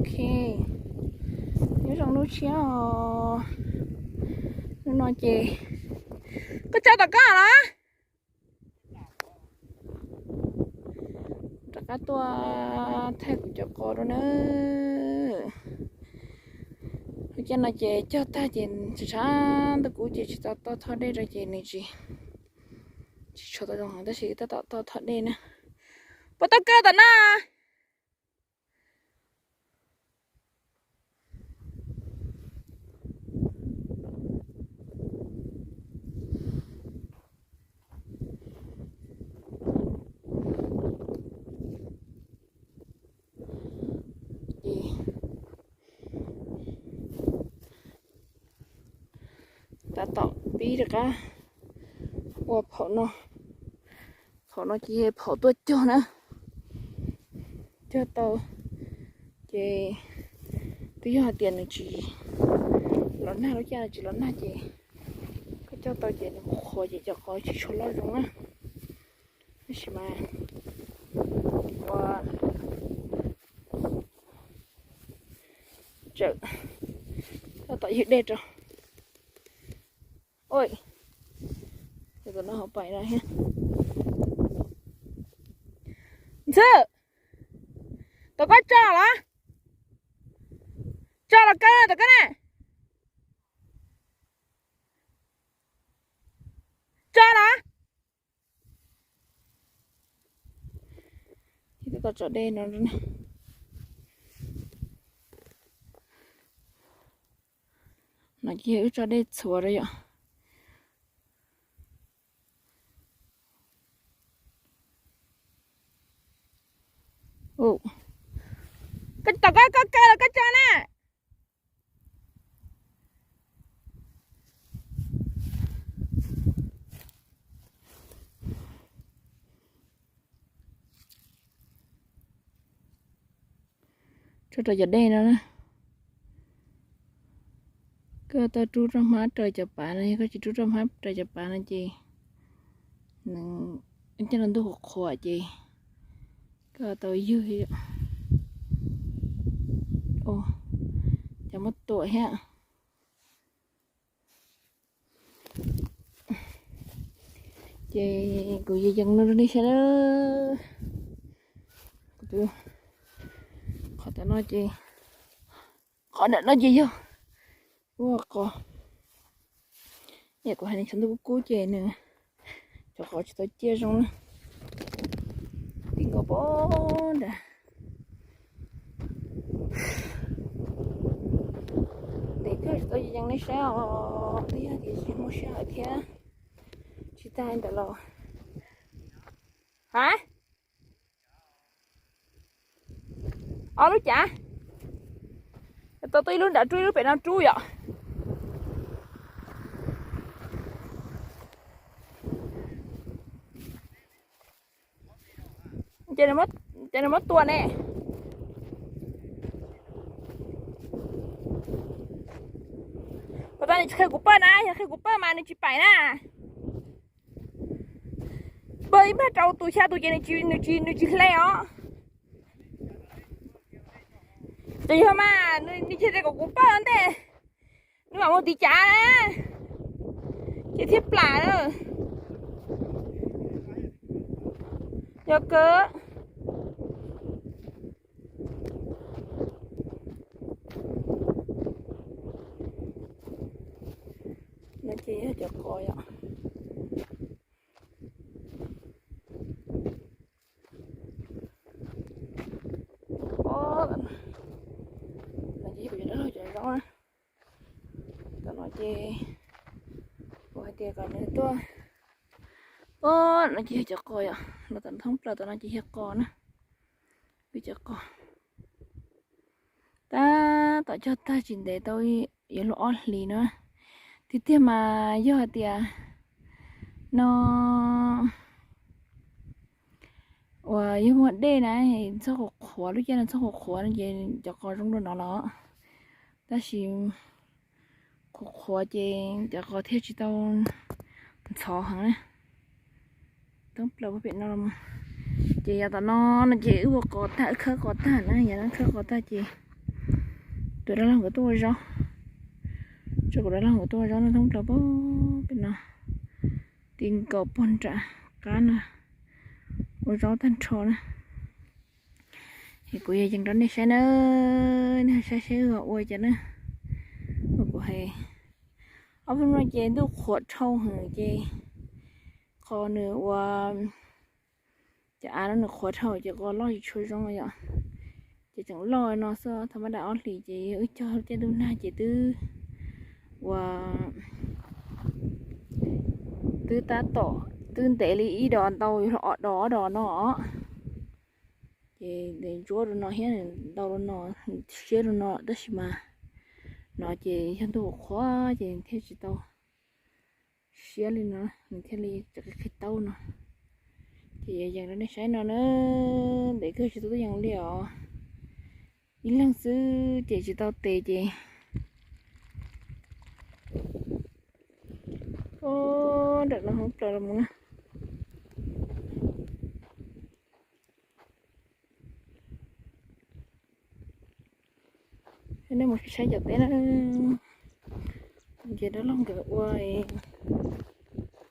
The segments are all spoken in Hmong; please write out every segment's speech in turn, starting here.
Ok, nyob zoo hnub tshiab os. Hnub no ces koj tso tom koj los. Rov qab tuaj thaij kuv cov qos dua na. Lub caij no ces cog tag ces tshav tshav ntuj kub ces tsis tau toj thoj dej rau ces nws tsis, tsis tshua tau zoo heev tab sis tab tom toj thoj dej na. Puas tau kaw tom no? Tab tom pib rov qab ua phaum no. Phaum no ces yog phaum tuaj cog na. Cog tau ces twb yog hais tias nws tsis los nag, lub caij no tsis los nag ces koj cog tau ces nws qhuav ces cov qos tsis tshua loj zoo na. Tab sis mas ua tsawm tab tom ywg dej rau. Oj, tus no ho pais no thiab. Ntxhw, tom koj tso los? Tso los kaw tom koj na. Tso los. Ces tab tom tso dej no. No ces yog wb tso dej txhuav rau yom. Koj tom koj, koj kaw los koj tso na. Tso rau cov dej no na. Koj tau rub roj hmab raws cov pav no, yog koj tsis rub roj hmab raws cov pav no ces nws, coj los ntuj qhuav qhuav ces koj tau ywg. Cov muab tuam thiab. Ces kuv yees yees no rau nej saib na. Kuv tus, qhov tom no ces, qhov ntawm no ces yog ua qos. Yam kuv hais ne, tshav ntuj kub kub ces nws, cov qos tsis tau ciaj zoo na. Ti nkaus pab nrad. Ntev kawg tsis tau yees nej saib os, twb yog tias tsis muaj sij hawm thiab. Tsis tag li ntawd los, ha, ob lub cav, tau tuaj ib lub nrad rub ib lub pem no rub yom. Ces nws muab tua ne. Puas tas nws tsis qhia kuv pawj na, yog qhia kuv pawj mas nws tsis paim na. Pawj ib npag rau tus xya tus ces nws tsis, nws tsis hle os. Ces yog mas nws tsis hais kom kuv pawj ntej, nws mam mus tiv cav na, ces thiaj plam na. Yog kawg. No ces yog cov qos yom. No ces yog cov zaub na. Tom no ces kuv hais tias kom nws tuaj. Os, no ces yog cov qos yom, los tom thoob plaws tom no ces yog qos na. Peb cov qos tab tom cog tag tsis ntev tau yuav luag ob hlis na. Tiag tiag mas yog hais tias no uas yog muaj dej na, txhob qhuav qhuav, lub caij no txhob qhuav qhuav no ces cov qos zoo dua no los. Tab sis qhuav qhuav ces cov qos thiaj tsis tau ntxhov heev na. Thoob plaws pem no los, ces yav tom no no ces wb ua qos tag, wb khawb qos tag na, yav no khawb qos tag ces Tus dab laug nkawd tuaj ua zaub, tso kuv dab laug nkawd tuaj ua zaub no thoob plaws pem no, ti nkaus pog nram qab no, ua zaub tag nrho na. Es kuv yog yees rau nej saib na, nej saib saib wb ua cas na. Ua kuv hais, ob peb hnub no ces ntuj qhuav dhau heev ces qhov nws ua cov av no nws qhuav dhau ces qhov loj tsis tshua zoo yom. Ces tseem loj no xwb, thaum maj dam ob hlis ces yog wb cog caij ntuj nag ces twb ua, twb tab tom, twb ntev li ib dos ntau, yuav los ob dos ob dos no. Ces ntsuab rau no thiab ntau rau no, siab rau no tab sis mas no ces yog ntuj qhuav ces thiaj tsis tau siab li no, nws thiaj li tseem qhib taub no. Ces yees rau nej saib no na, ntev kawg tsis tau tuaj yees li os. Ib leeg xwb ces tsis tau tes ces, nram no hoob plaws los mus na. Nej mus saib cov teb na, ces dab laug nkawd ua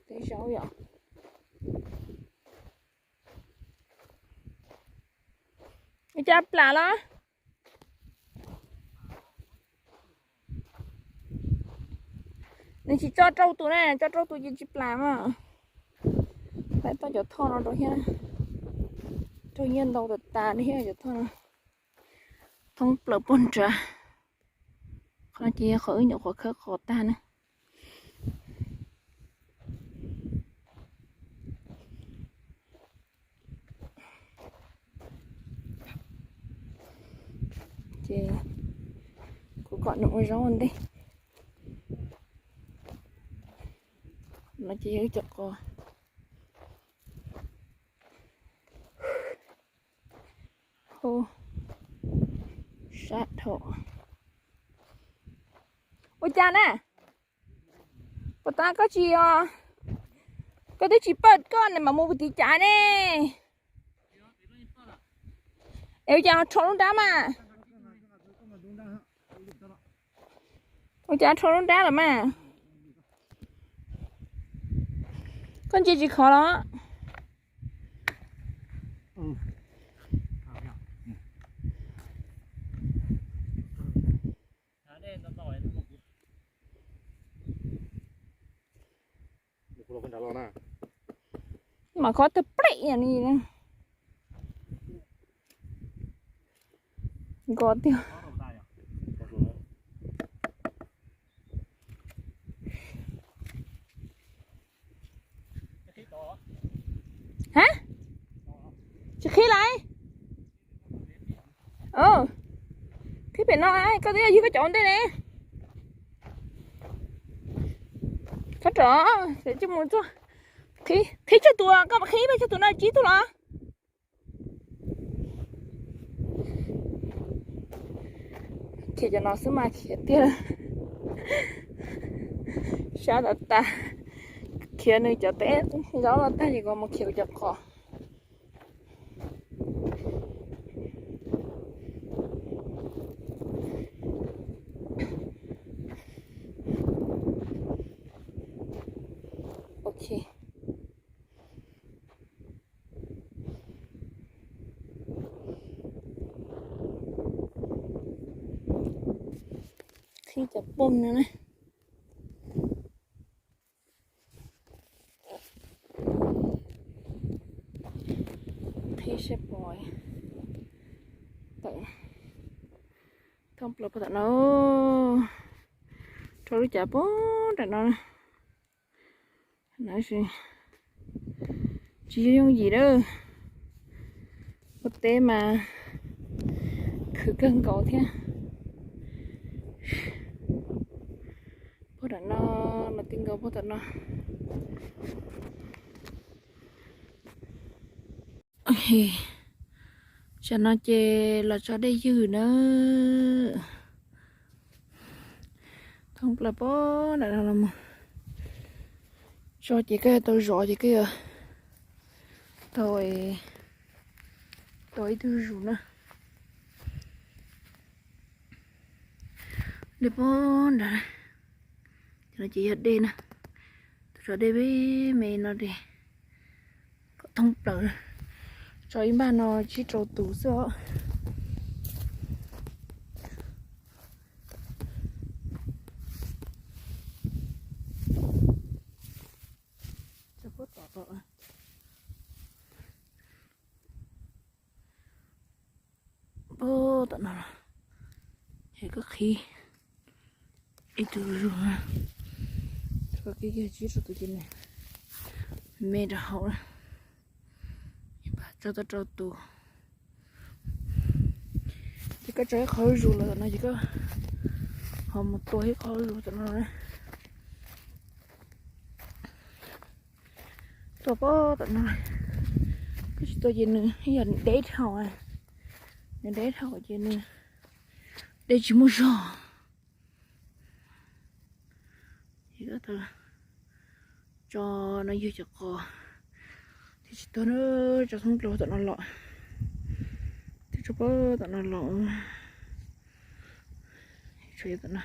teb zaub yom. Ua cas plam los? Nws tsis tso rau tus na, tso rau tus ces tsis plam mas. Thaij tau cov thoj no rau thiab, raug nyiaj ntau tas tas li thiab cov thoj no. Thoob plaws pog nrad, qhov no ces yog qhov wb nyuam qhuav khawb qos tag na. Ces kuv kom nws ua zaub ua ntej. No ces yog ib co qos. Sab dhau. Ua cas na? Puas tas koj tsis, koj twb tsis pawj koj ne mas mus puag tim cas ne? Es ua cas rho lub nrab mas? Ua cas rho lub nrab lawm mas? Koj ntsia tsis khov los? Mas khov tag plem ni. Nkos tiag. Ha? Tsis qhib lawm. Qhib pem no, koj twb yog ywg koj cov ua ntej ne. Koj rov, mus qhib, qhib tsawg tus, koj qhib peb tsawg tus no tsib tug los? Khiav cov no xwb mas khiav tiag. Sab tas tas, khiav nws cov teb zaub los tag ces kuv mus khiav kuv cov qos. Ok. Qhib cov pooj no na. Qhib seb puas tawm thoob plaws puag tom no, rau lub cav puag nram no. Tsis yooj yim lawm, ua teb mas khwv kawg nkaus thiab. Puag nram no, mas ti nkaus puag tom no. Tam no ces los tso dej ywg na. Thoob plaws puag nram no los mus. Tso ces koj yuav tau zov ces koj yuav tau, tau ib tug zus na. Dej puag nrad, cov no ces yog dej na, tus tso dej me me no ces kom thoob plaws. Tso ib npag no tsib rau tus xwb os. Puag tom no los, es koj qhib ib tug zuj zus, koj qhib kiag tsib rau tus ces nws me rau hauv, tso tau rau tus. Ces koj tso ib qho zuj zus los tom no ces koj ho mus tua ib qho zuj zus tom no. Tua puag tom no, koj tsis tua ces nws yog deb dhau, nws deb dhau ces nws dej tsis muaj zog. Tso no yog cov qos thiab tsis tuag na, tso thoob plaws tom no los, twb tso puag tom no los, tso tom no.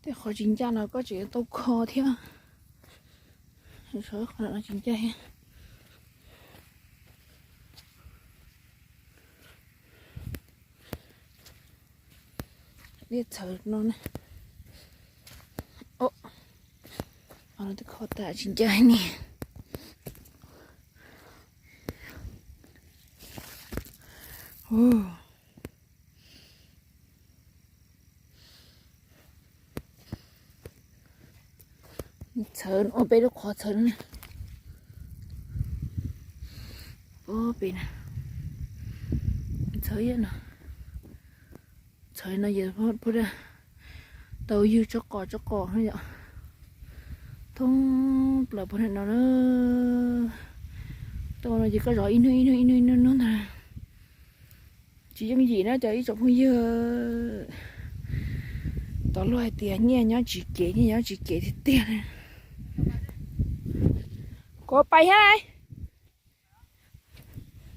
Tej qhov tsis ncaj no koj tseem tau kho thiab. Qhov no tsis ncaj thiab. Liaj txhawv no ne. Twb kho tas tsis ncaj ne. Txhawv ua peb lub qhov txhawv no. Peb txhawv no, txhawv no yog puag tau ywg tsob qos tsob qos yom. Thoob plaws puag no na. Tau no ces koj zov ib hnub ib hnub ib hnub ib hnub ntag. Tsis yooj yim na cov ib tsoom phooj ywg. Tau luag hais tias nyiaj nyob tsis kev, nyiaj nyob tsis kev tiag tiag. Kuv pais thiab.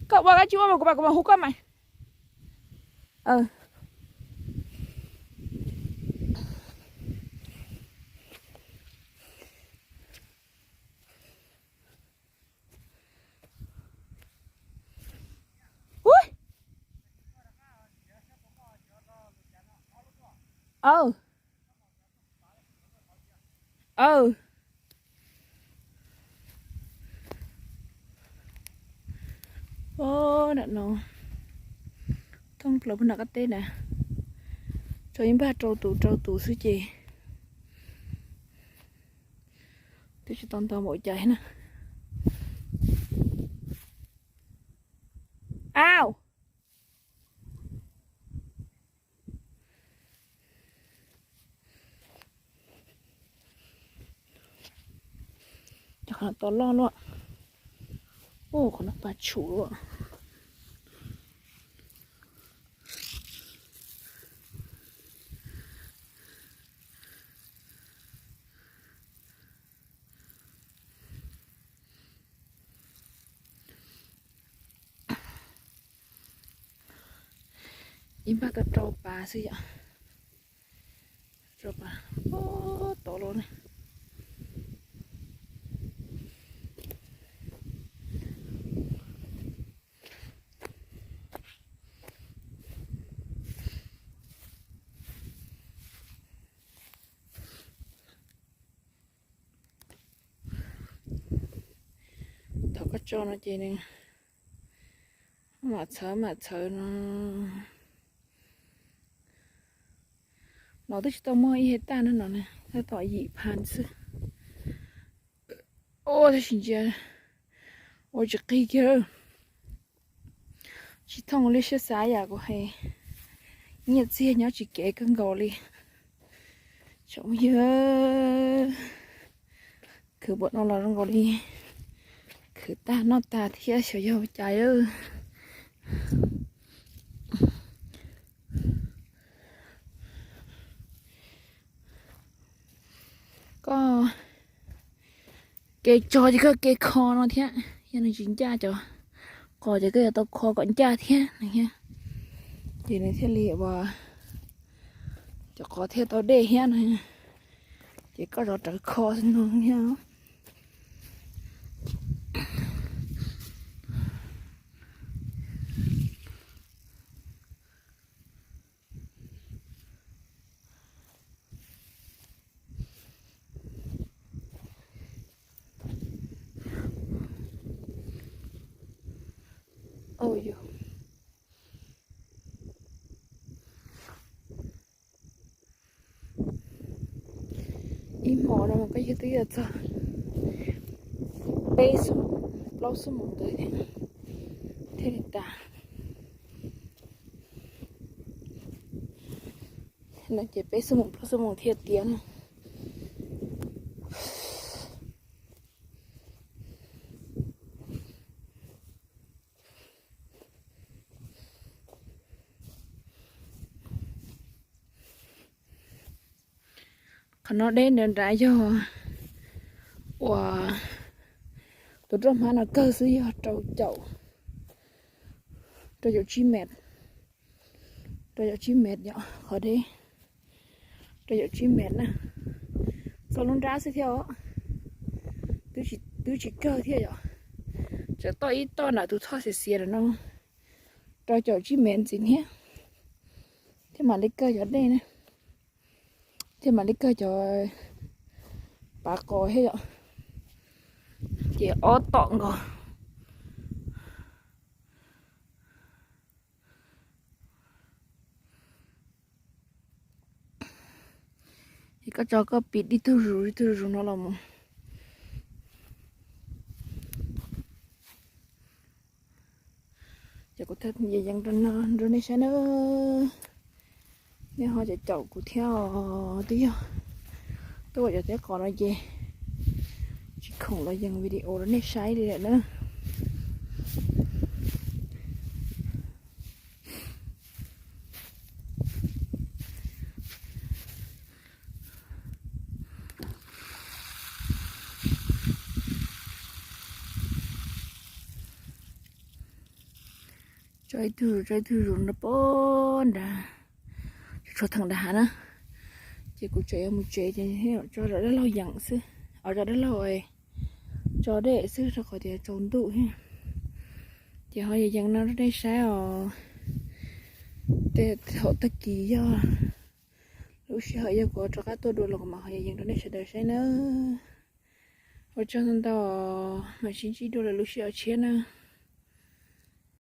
Koj ua koj tsis ua mas kuv pais, kuv mam hu koj mas. Aw, aw, nram no thoob plaws puag nram qab teb na. Tso ib npag rau tus rau tus xwb ces twb tsis tau ntau npaum cas na. Aw, cov qhov no tau loj luaj. Ua qhov no pas tshum luaj. Ib npag tau rau pas xwb yom. Rau pas tod los ne. Thaum koj tso no ces nws mam txhawv mam txhawv no. No twb tsis tau muaj ib hej taj na, no tab tom yim phan xwb. Ua tab sis ntsia ua tsis qig kiag. Tsis thooj li siab xav yam kuv hais, nyiaj txiag nyob tsis kev kawg nkaus li. Tsoom yawg, khwv npaum no los zoo nkaus li khwv tag noj tag thiab xyov yog ua cas. Koj kev tso ces koj kev kho no thiab, yog nws tsis ncaj cov Qos ces koj yuav tau kho kom ncaj thiab no thiab, ces nws thiaj li ua, cov qos thiaj tau dej thiab no. Ces koj zov rawv kho xwb no thiab. Ib hmo no mas koj yug twb yuav txog peb xuab moos, plaub xuab moos ntawd thiaj li tas. No ces peb xuab moos plaub xuab moos thiaj tiav no. Qhov no deb nrad nrad yog uas tus roj hmab no kawg xwb yog rau caum, rau caum tsib mev, rau caum tsib mev yom, qhov deb rau caum tsib mev na. Txog lub nrab xwb thiab os, twb tsis kawg thiab yom. Tseem toj ib toj nram tus thoj xiav xiav no, rau caum tsib mev ntxiv thiab, thiaj mam li kawg cov dej na, thiaj mam li kawg cov pav qos thiab yom. Ces ob tom nkaus. Es koj tso koj pis dib tug zus dib tug zus no los mus. Ces kuv thiaj yees rau nej saib na. Nej ho caum caum kuv thiab os, twb yog tuaj ua cov teb qos no ces tsis khoom los yees video rau nej saib li lawm na. Tso ib tug zus, tso ib tug zus nrog pab nrad, tshuav theem nrad hav na. Ces kuv tseem yuav mus tsev ces tso zov dab laug yees xwb, zov dab laug tso dej xwb rau qhov tias tsaus ntuj thiab. Ces ho yees no rau nej saib os. Tej thaum tag kis yog lub sij hawm yog kuv rov qab tuaj dua los kuv mam ho yees rau nej sawv daws saib nawb. Ua tsaug ntau ntau, mam sib ntsib dua lwm lub sij hawm tshiab na.